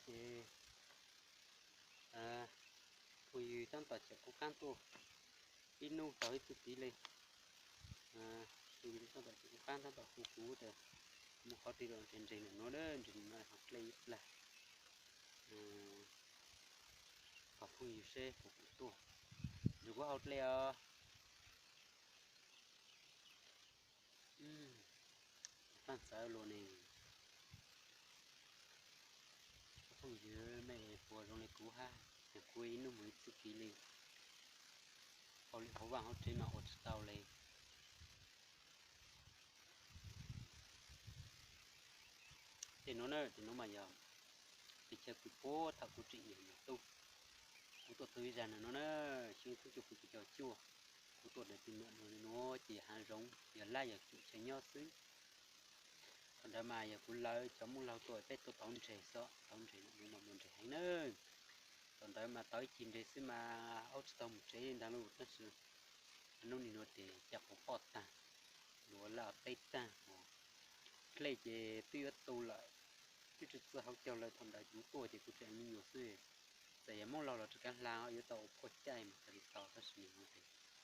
Ces phooj ywg tab tom tseem qub qab tuaj ib hnub tau ib txuj kev li. Phooj ywg tab tom tseem qub qab tab tom hu kuv tias mus qhov twg los nreg nreg ntawm no, nreg ntawm no ho dlej ib plag. Thov phooj ywg seb puas pom tuaj, nws kuj hau dlej os. Faj txawv luag ne. Phooj ywg, mej puas zoo li kuv hab? Kuv ib hnub mus ib txuj kev li, hauj lwm hauv vaj hauv tsev mas ua tsis tau li. Tej nuav na, tej nuav mas yog teb chaws kuv puag thaum kuv tseem yog yawg tub. Kuv tuaj txug ib zag no na, xyoo ib txhiab cuaj puas cuaj caum cuaj, kuv tuaj ntawm tus niam nuav, nuav ces hav zoov yog lab yog cum chaw nyob xwb. Thaum ntawd mas yog kuv lawv cov Moob Laug tuaj, peb tuaj tauv ntseg xwb, tauv ntseg no mas muaj ntseg heev na. Thaum ntawd mas tauv ib ceg ntseg xwb mas aub tsis tau mus tsev li ntag lauj, tab sis hnub nim no ces cas quas poj tag, luav laj teb tag, dlej ces twb yuav tu lawm, twb tsis txawj hauv caug lawm. Thaum ntawd kuv tuaj ces kuv tseem me nyuam xwb, txawm yog Moob Laug los rov kav hla yuav tau ua poj caij mas txawm li tau, tab sis nim no ces